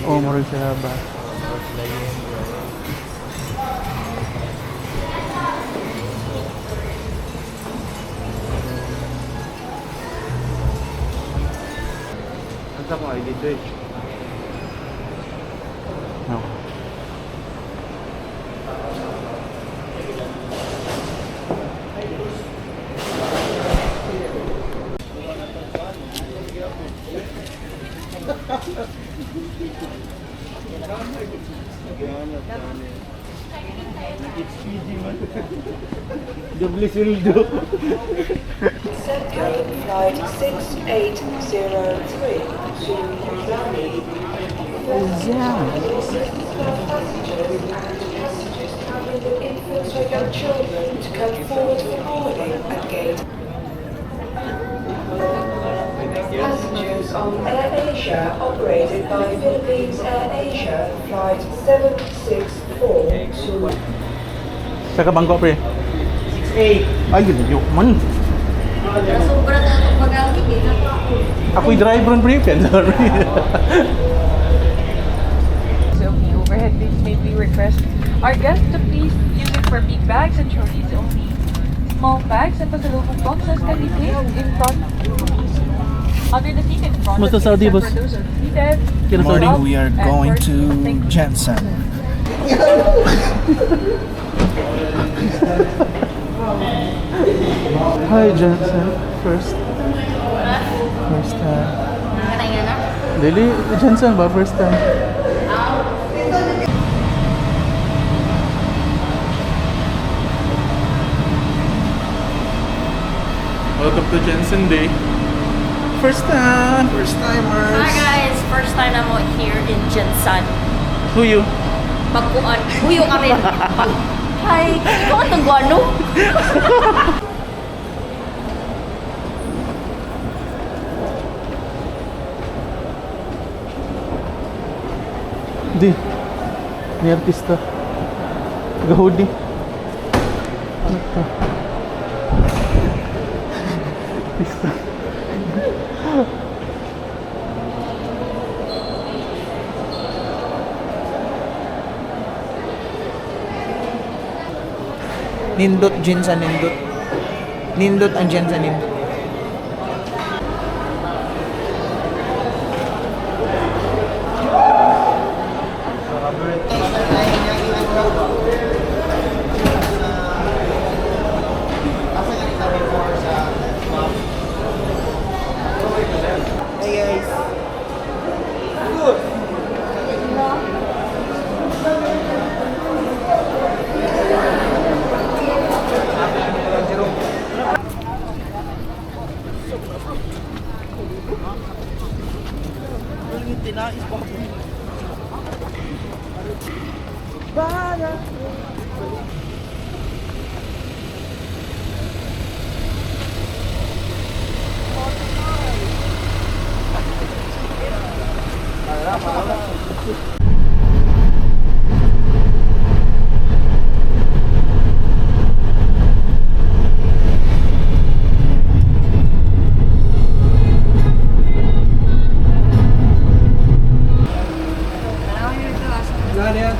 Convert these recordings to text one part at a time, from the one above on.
Oh, murag sila ba? Murag sila yun. Asa akong ID choice? No. Doble sildo. Serco Flight 6803 to Miami. Passengers and passengers traveling with infants or young children to come forward for boarding at gate. Passengers on Air Asia operated by Philippines Air Asia Flight 764 to Sa kabangko, pre. 6'8". Ay, yun, yun, man. Sobra na itong pag-awin eh. Ako'y driver, pre. Pendor. So the overhead bins may we request our guests to please use it for big bags and trolleys only. Small bags and pasalubong boxes can be placed in front under the seat in front Musta of you, Saudi, except boss? for those who are seated. Kina Saudi? Up We are and going first. to Thank you. Jensen. Hi, Jensen. First. First time. Kanay na. Dili, Jensen ba? First time. Welcome to Jensen Day. First time. First timers. Hi guys! First time na mo here in Jensen. Who you? Pagkuan. Huyo kami. Pag Hi! Ikaw ang tungguan, no? Di. Ni artista. Gahudi. Ano to? Artista. Nindot Jensen nindot. Nindot ang Jensen nindot. Hey guys.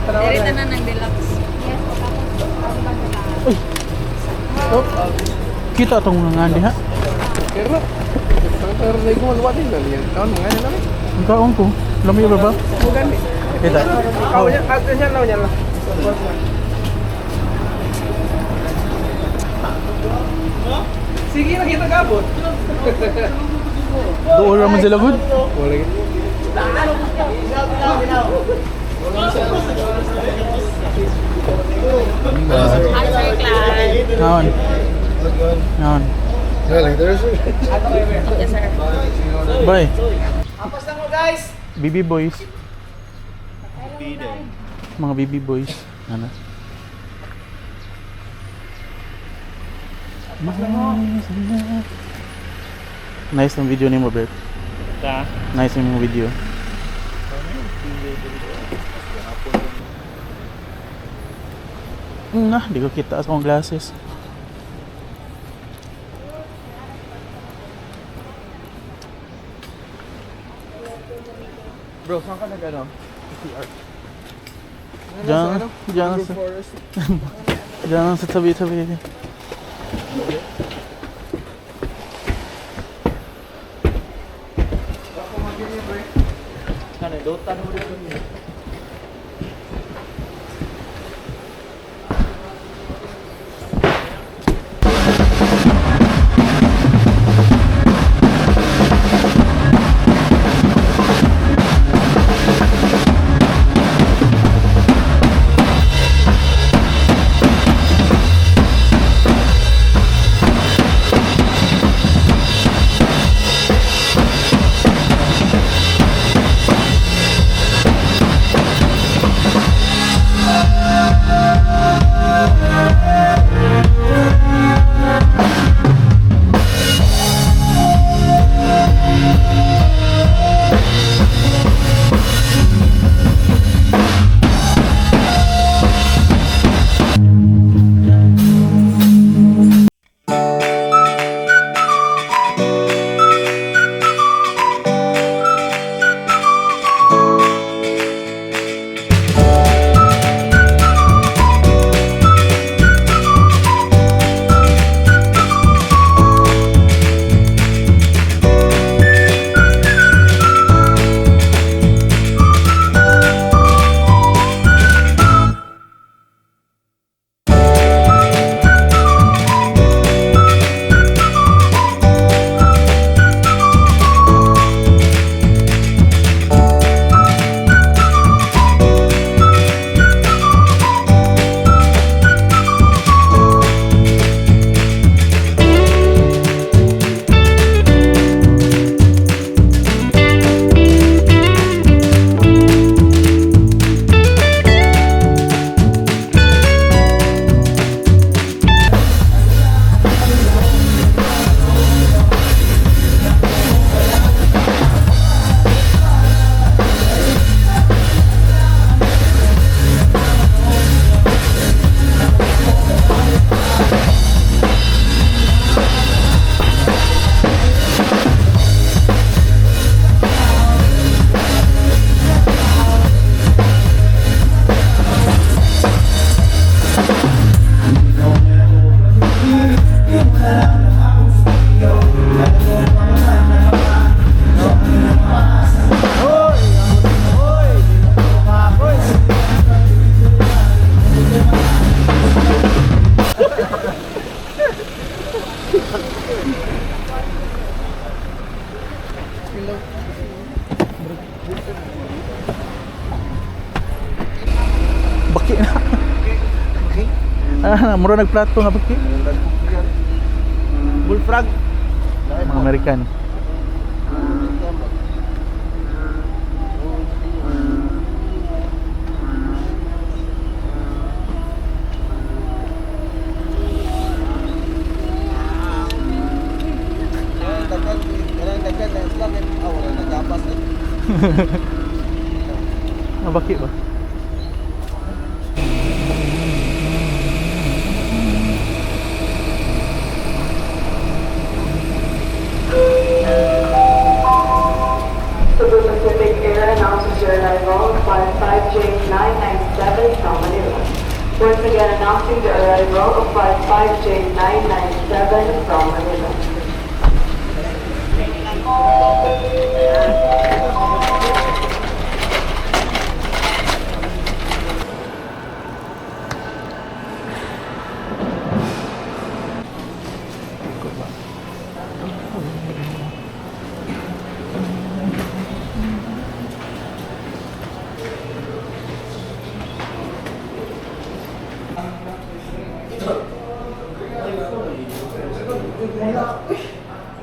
Dirita na ng deluxe. Oh. Kita tong mga ngandi ha. Pero, pero na ko malwa din na niya. Kaon mga niya lang. Ang kaon ko. Lami ba ba? Bukan ni. Kita. Kau niya, ato niya lang niya lang. Sige lang kita kabot. Doon raman sila good. Wala gitu. Hi, Sir Clan. Naon. Naon. Yes, sir. Bye. Apas na mo guys. BB boys. Mga BB boys. Ano? Nice ang video ni mo, Bert. Ta. Nice yung video. Nah, di ko kita sa akong glasses. Bro, saan ka nag ano? Diyan, diyan sa, Forest. diyan sa tabi-tabi. Ano, Dota mo rin. Baki na. Ah, mura nagplato nga baki. Bullfrog. Mga American. Ah, baki ba? Cebu Pacific Air announces your arrival of flight 5J997 from Manila. Once again announcing the arrival of flight 5J997 from Manila.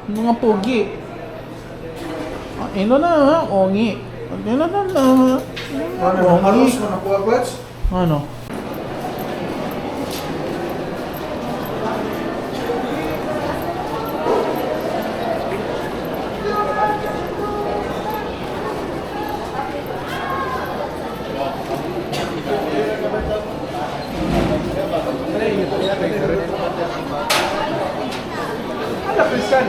Mga pogi. Ah, ino na, ongi. Ino na na. Ano, Ongi. aros mo nakuha, Gwats? Ano? Ala, Cristian.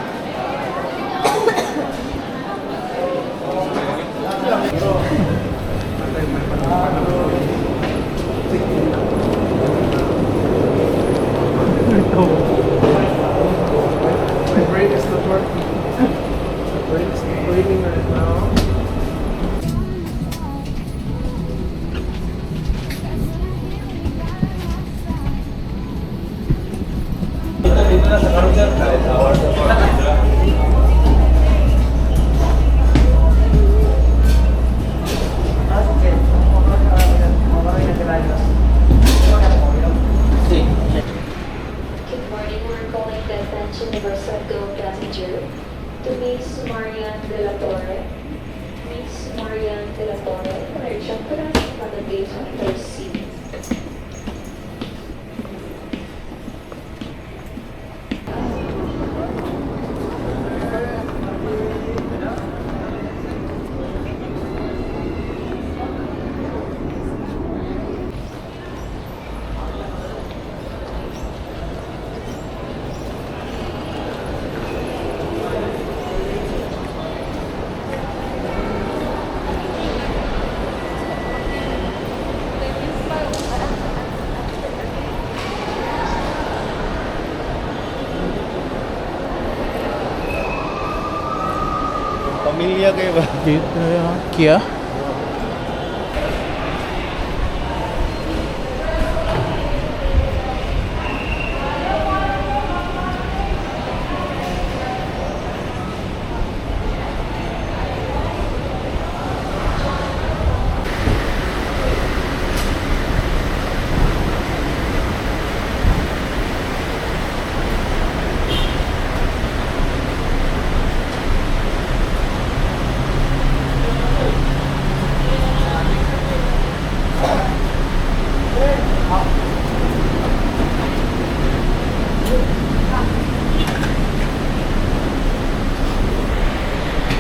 Data proceed. Pamilya kayo ba? Dito na Kia?